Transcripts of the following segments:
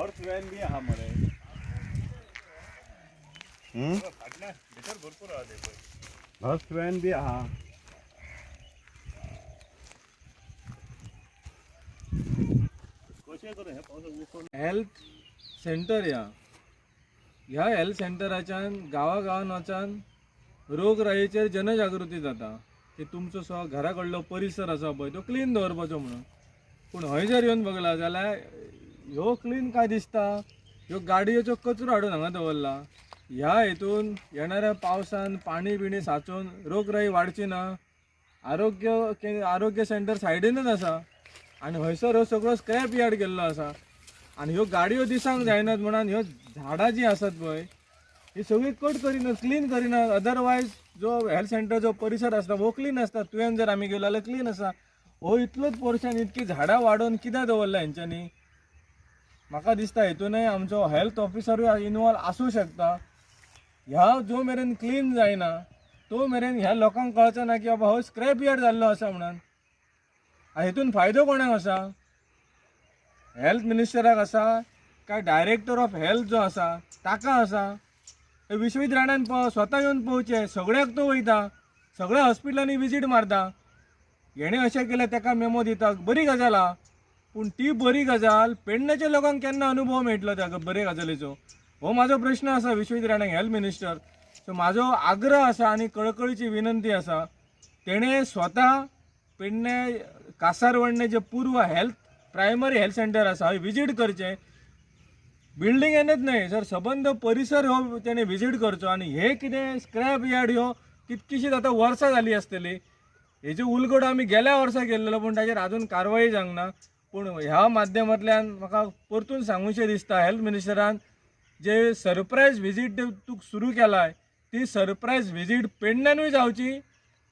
Horse van बी आहा मरे. फाटल्या भितर भरपूर आहा ते पळय. हॉर्स वॅन बी आहा. कशें करूं हें पावसाक उसोन. हेल्थ सेंटर ह्या ह्या हेल्थ सेंटराच्यान गांवा गांवान वचान रोगरायेचेर जनजागृती जाता की तुमचो सो घरा कडलो परिसर आसा पळय तो क्लीन दवरपाचो म्हणून. पूण हय जर येवन बघला जाल्यार ह्यो क्लीन काय दिसता, ह्यो गाडयेचो कचरो हाडून हांगा दवरला. ह्या हेतून येणाऱ्या पावसान पाणी बिणी साचून रोगराई वाडची ना. आरोग्य आरोग्य सेंटर सायडीनच आसा आनी हयसर हो सगळो स्क्रॅप यार्ड केल्लो आसा. आनी ह्यो गाडयो दिसांक जायनात म्हणून ह्यो झाडां जीं आसात पळय ही सगळी कट करिनात, क्लीन करिनात. अदरवायज जो हेल्थ सेंटर परिसर आसता हो क्लीन आसता. तुवें जर आमी गेलो जाल्यार क्लीन आसा. हो इतलोच पोर्शन इतकी झाडां वाडोवन कित्याक दवरला हेंच्यांनी? म्हाका दिसता हेतूनय आमचो हेल्थ ऑफिसरूय इनवॉल्व आसूं शकता. ह्या जो मेरेन क्लीन जायना तो मेरेन ह्या लोकांक कळचो ना की बाबा हो स्क्रॅप यार्ड जाल्लो आसा म्हणून. आनी हेतून फायदो कोणाक आसा? हेल्थ मिनिस्टराक आसा काय डायरेक्टर ऑफ हेल्थ जो आसा ताका आसा? हे विश्वजीत राणान स्वता येवन पळोवचें. सगळ्याक तो वयता, सगळ्या हॉस्पिटलांनी विजीट मारता. हेणें अशें केलें ताका मेमो दिता, बरी गजाल आहा. पूण ती बरी गजाल पेडण्याच्या लोकांक केन्ना अनुभव मेळटलो त्या बरे गजालीचो? हो म्हाजो प्रश्न आसा विश्वजीत राणाक, हेल्थ मिनिस्टर. सो म्हाजो आग्रह आसा आनी कळकळीची विनंती आसा, तेणें स्वता पेडणे कासारवर्णे जे पूर्व हेल्थ प्रायमरी हेल्थ सेंटर आसा हय विजीट करचें. बिल्डिंगेनच न्हय सर सबंद परिसर हो तेणें विजीट करचो. आनी हे कितें स्क्रॅप यार्ड ह्यो कितकीशींच आतां वर्सां जालीं आसतलीं. हेजी उलगड आमी गेल्या वर्सा केल्लो पूण ताजेर आजून कारवाई जावंक ना. पूण ह्या माध्यमांतल्यान म्हाका परतून सांगूशें दिसता, हेल्थ मिनिस्टरान जे सरप्रायज विजीट तूं सुरू केलाय ती सरप्रायज विजीट पेडण्यानूय जावची,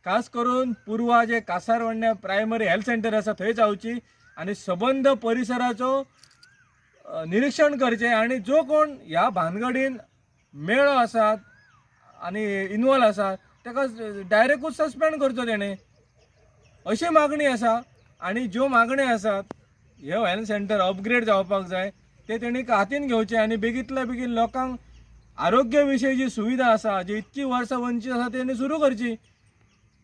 खास करून पुर्वा जे कासारवर्ण्या प्रायमरी हेल्थ सेंटर आसा थंय जावची आनी सबंद परिसराचो निरिक्षण करचें. आनी जो कोण ह्या भानगडीन मेळो आसात आनी इनवॉल्व आसा ताका डायरेक्टूच सस्पेंड करचो तेणें, अशी मागणी आसा. आनी ज्यो मागण्यो आसात हे हेल्थ सेंटर अपग्रेड जावपाक जाय ते तेणी हातीन घेवचें आनी बेगींतल्या बेगीन लोकांक आरोग्य विशयी जी सुविधा आसा जी इतकी वर्सां वंचीत आसा तेणी सुरू करची.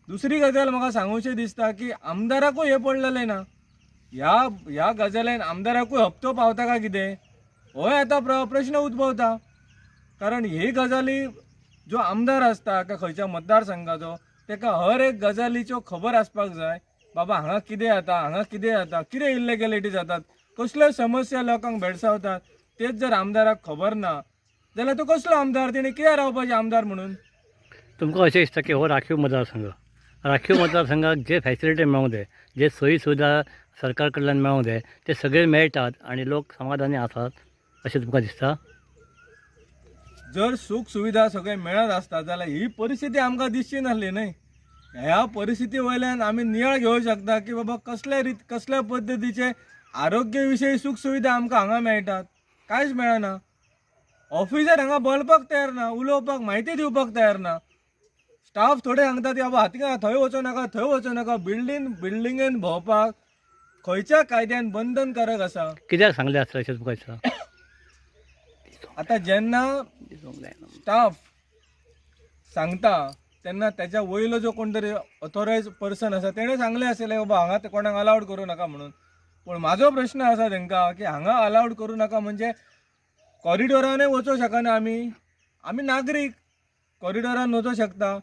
दुसरी गजाल म्हाका सांगूशी दिसता की आमदाराकूय हें पडलेलें ना. ह्या ह्या गजालीन आमदाराकूय हप्तो पावता काय कितें होय आतां प्रश्न उद्भवता. कारण ही गजाली जो आमदार आसता काय खंयच्या मतदारसंघाचो ताका हर एक गजालीच्यो खबर आसपाक जाय. बाबा हांगा कितें जाता, हांगा कितें जाता, कितें इल्लिगेलिटी जातात, कसल्यो समस्या लोकांक भेडसावतात, तेच जर आमदाराक खबर ना जाल्यार तो कसलो आमदार? तेणें कित्याक रावपाचें आमदार म्हणून? तुमकां अशें दिसता की हो राखीव मतदारसंघ, राखीव मतदारसंघाक जे फॅसिलिटी मेळूंक जाय, जे सोयी सुविधा सरकार कडल्यान मेळूंक जाय ते सगळे मेळटात आनी लोक समाधानी आसात अशें तुमकां दिसता? जर सूख सुविधा सगळे मेळत आसता जाल्यार ही परिस्थिती आमकां दिसची नासली न्हय. ह्या परिस्थिती वयल्यान आमी नियाळ घेवंक शकता की बाबा कसल्या रीत कसल्या पद्दतीचे आरोग्य विशयी सूख सुविधा आमकां हांगा मेळटात, कांयच मेळना. ऑफिसर हांगा बोलपाक तयार ना, उलोवपाक म्हायती दिवपाक तयार ना. स्टाफ थोडे सांगतात की बाबा हातीं थंय वचों नाका, थंय वचों नाका. बिल्डिंगेन भोंवपाक खंयच्या कायद्यान बंधनकारक आसा? कित्याक सांगलें आसतलें अशें तुमकां दिसता? आतां जेन्ना स्टाफ सांगता तेन्ना त्याच्या वयलो जो कोण तरी ऑथोरायज पर्सन आसा तेणें सांगलें आसतलें बाबा हांगा ते कोणाक अलावड करूं नाका म्हणून. पूण म्हाजो प्रश्न आसा तेंकां की हांगा अलावड करूं नाका म्हणजे कॉरिडोरानूय वचोंक शकना आमी, आमी नागरीक कॉरिडोरान वचोंक शकता.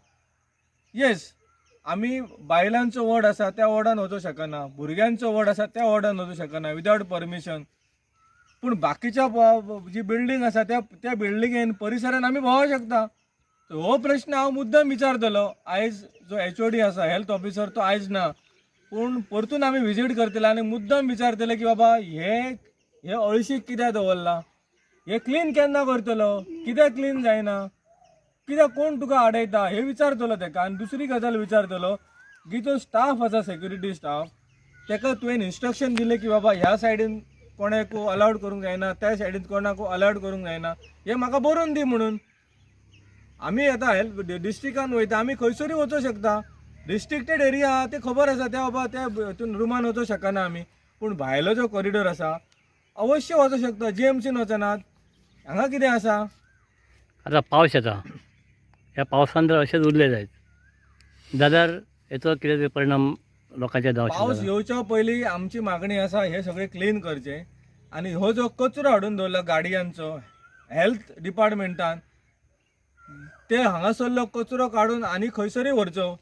येस, आमी बायलांचो वॉर्ड आसा त्या वॉर्डान वचोंक शकना, भुरग्यांचो वॉर्ड आसा त्या वॉर्डान वचोंक शकना विदावट परमिशन. पूण बाकीच्या जी बिल्डींग आसा त्या त्या बिल्डिंगेन परिसरान आमी भोंवोंक शकता. हो प्रश्न हांव मुद्दम विचारतलो. आयज जो HOD आसा हेल्थ ऑफिसर तो आयज ना, पूण परतून आमी विजीट करतले आनी मुद्दम विचारतले की बाबा हे हे अळशीक कित्याक दवरला, हे क्लीन केन्ना करतलो, कित्याक क्लीन जायना, कित्याक कोण तुका आडयता, हे विचारतलो तेका. आनी दुसरी गजाल विचारतलो की जो स्टाफ आसा सेक्युरिटी स्टाफ तेका तुवें इन्स्ट्रक्शन दिलें की बाबा ह्या सायडीन कोणाक अलावड करूंक जायना, त्या सायडीन कोणाक अलावड करूंक जायना, हें म्हाका बरोवन दी म्हणून. आमी आतां हेल्थ डिस्ट्रिक्टान वयता, आमी खंयसरूय वचोंक शकता. रिस्ट्रिक्टेड एरिया आहा ते खबर आसा, त्या बाबा त्या हितून रुमान वचोंक शकना आमी. पूण भायलो जो कॉरिडोर आसा अवश्य वचूंक शकता. जीएमसीन वचनात, हांगा कितें आसा? आतां पावस येता, ह्या पावसान जर अशेंच उरलें जायत जाल्यार हेचो कितें तरी परिणाम लोकांचेर जावंक पावस शकता. येवच्या पयलीं आमची मागणी आसा हे सगळें क्लीन करचें आनी हो जो कचरो हाडून दवरला गाडयांचो हेल्थ डिपार्टमेंटान, ते हांगासरलो कचरो काडून आनी खंयसरूय व्हरचो.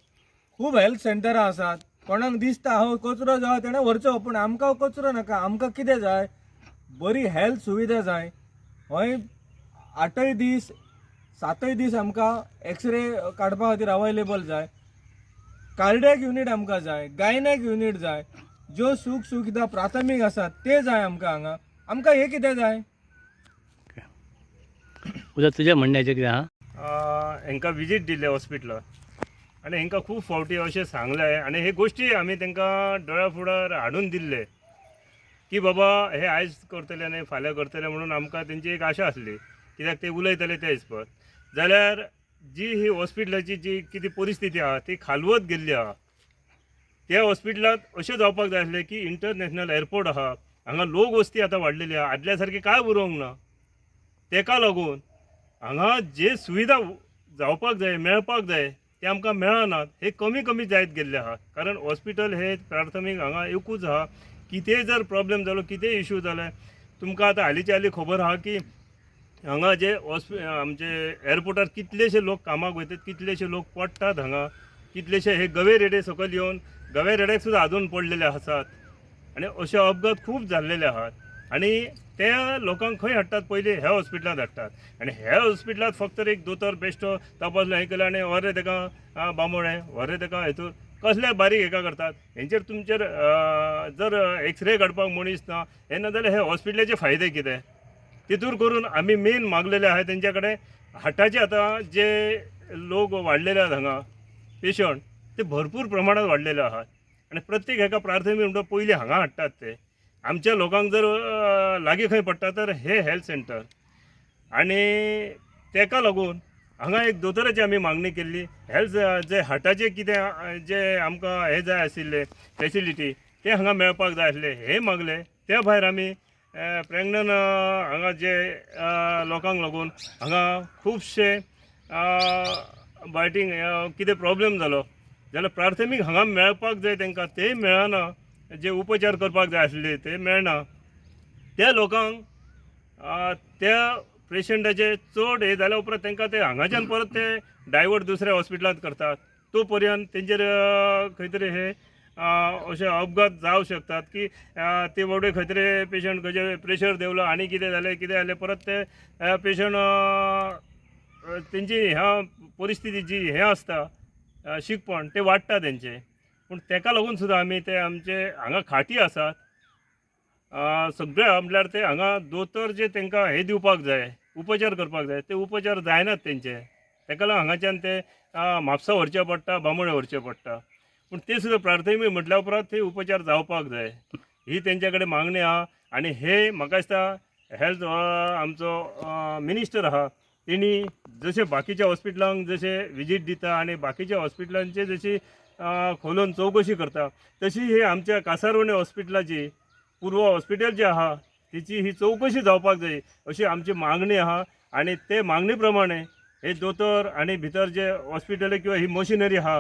खूब हेल्थ सेंटरां आसात, कोणाक दिसता हो कचरो जाय तेणें व्हरचो, पूण आमकां कचरो नाका. आमकां कितें जाय? बरी हेल्थ सुविधा जाय. हय 8 दीस 7 दीस आमकां एक्सरे काडपा खातीर अवेलेबल जाय, कार्डियक युनीट आमकां जाय, गायनॅक युनीट जाय, ज्यो सूख सुविधा प्राथमीक आसात ते जाय आमकां हांगा. आमकां हें कितें जाय? उदय, तुजें म्हणण्याचें कितें आहा? हांकां विजीट दिल्लें हॉस्पिटलार आनी हांकां खूब फावटी अशें सांगलें आनी हे गोश्टी आमी तांकां दोळ्या फुडार हाडून दिल्ले की बाबा हे आयज करतले आनी फाल्यां करतले म्हणून आमकां तेंची एक आशा आसली, कित्याक ते उलयतले त्या हिसपार. जाल्यार जी ही हॉस्पिटलाची जी कितें परिस्थिती आहा ती खालवत गेल्ली आहा. त्या हॉस्पिटलांत अशें जावपाक जाय आसलें की इंटरनॅशनल एअरपोर्ट आहा, हांगा लोक वस्ती आतां वाडलेली आहा, आदल्या सारकें कांय उरोंक ना. तेका लागून हांगा जे सुविधा जावपाक जाय, मेळपाक जाय, ते आमकां मेळनात. हे कमी कमी जायत गेल्ले आहा, कारण हॉस्पिटल हे प्राथमीक हांगा एकूच आहा. कितेंय जर प्रॉब्लेम जालो, कितेंय इशू जाले, तुमकां आतां हालींच्या हालीं खबर आहा की हांगा जे आमचे एअरपोर्टार कितलेशे लोक कामाक वयतात, कितलेशे लोक पडटात हांगा, कितलेशे हे गवे रेडे सकयल येवन गवे रेड्याक सुद्दां आजून पडलेले आसात आनी अशे अपघात खूब जाल्लेले आहात. आनी त्या लोकांक खंय हाडटात? पयलीं ह्या हॉस्पिटलांत हाडटात आनी ह्या हॉस्पिटलांत फक्त एक दोतोर बेश्टो तपासलो हें केलें आनी व्हर रे तेका बांबोळे, व्हर रे तेका हेतूर, कसले बारीक हेका करतात. हेंचेर तुमचेर जर एक्सरे काडपाक मनीस ना, हें ना जाल्यार हे हॉस्पिटलाचे फायदे कितें? तितूर करून आमी मेन मागलेले आहा तेंच्या कडेन हार्टाचे आतां जे लोक वाडलेले आहात हांगा पेशंट ते भरपूर प्रमाणात वाडलेले आहात आनी प्रत्येक हेका प्राथमीक म्हणटा पयलीं हांगा हाडटात ते. आमच्या लोकांक जर लागीं खंय पडटा तर हे हेल्थ सेंटर, आनी तेका लागून हांगा एक दोतोराची आमी मागणी केल्ली. हेल्थ जे हार्टाचे कितें जे आमकां हें जाय आशिल्लें फेसिलिटी ते हांगा मेळपाक जाय आसलें, हें मागलें. त्या भायर आमी प्रेगनंट हांगा जे लोकांक लागून हांगा खुबशे बायटींग कितें प्रॉब्लेम जालो जाल्यार प्राथमीक हांगा मेळपाक जाय तांकां, तें मेळना. जे उपचार करपाक जाय आसले ते मेळना. त्या लोकांक त्या पेशंटाचे चड हे जाल्या उपरांत तांकां ते हांगाच्यान परत ते डायवर्ट दुसऱ्या हॉस्पिटलांत करतात. तो पर्यंत तेंचेर खंय तरी हे अशे अपघात जावं शकतात की ते बाबडे खंय तरी पेशंट खंयचे प्रेशर देंवलो आनी कितें जालें कितें जालें, परत ते पेशंट तेंची ह्या परिस्थिती जी हें आसता शिकपण तें वाडटा तेंचें. पूण तेका लागून सुद्दां आमी ते आमचे हांगा खाटी आसात सगळे, म्हटल्यार ते हांगा दोतोर जे तांकां हें दिवपाक जाय, उपचार करपाक जाय, ते उपचार जायनात तेंचे. तेका लागून हांगाच्यान ते म्हापसा व्हरचें पडटा, बांबोळे व्हरचें पडटा. पूण ते सुद्दां प्राथमीक म्हटल्या उपरांत ते उपचार जावपाक जाय, ही तेंच्या कडेन मागणी आहा. आनी हे म्हाका दिसता हेल्थ आमचो मिनिस्टर आहा तेणी जशें बाकीच्या हॉस्पिटलांक जशें विजीट दिता आनी बाकीच्या हॉस्पिटलांचे जशी खोलून चवकशी करता, तशी ही आमच्या कासारवर्णे हॉस्पिटलाची पूर्व हॉस्पिटल जे आहा तेची ही चवकशी जावपाक जाय अशी आमची मागणी आहा. आनी ते मागणी प्रमाणे हे दोतोर आनी भितर जे हॉस्पिटल किंवा ही मशिनरी आहा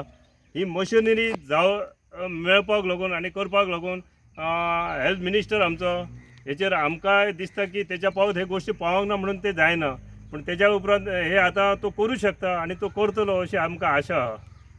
ही मशिनरी जाव मेळपाक लागून आनी करपाक लागून हेल्थ मिनिस्टर आमचो हेचेर आमकांय दिसता की तेच्या पावत हे गोश्टी पावोंक ना म्हणून ते जायना, पूण तेच्या उपरांत हे आतां तो करूं शकता आनी तो करतलो अशी आमकां आशा आहा.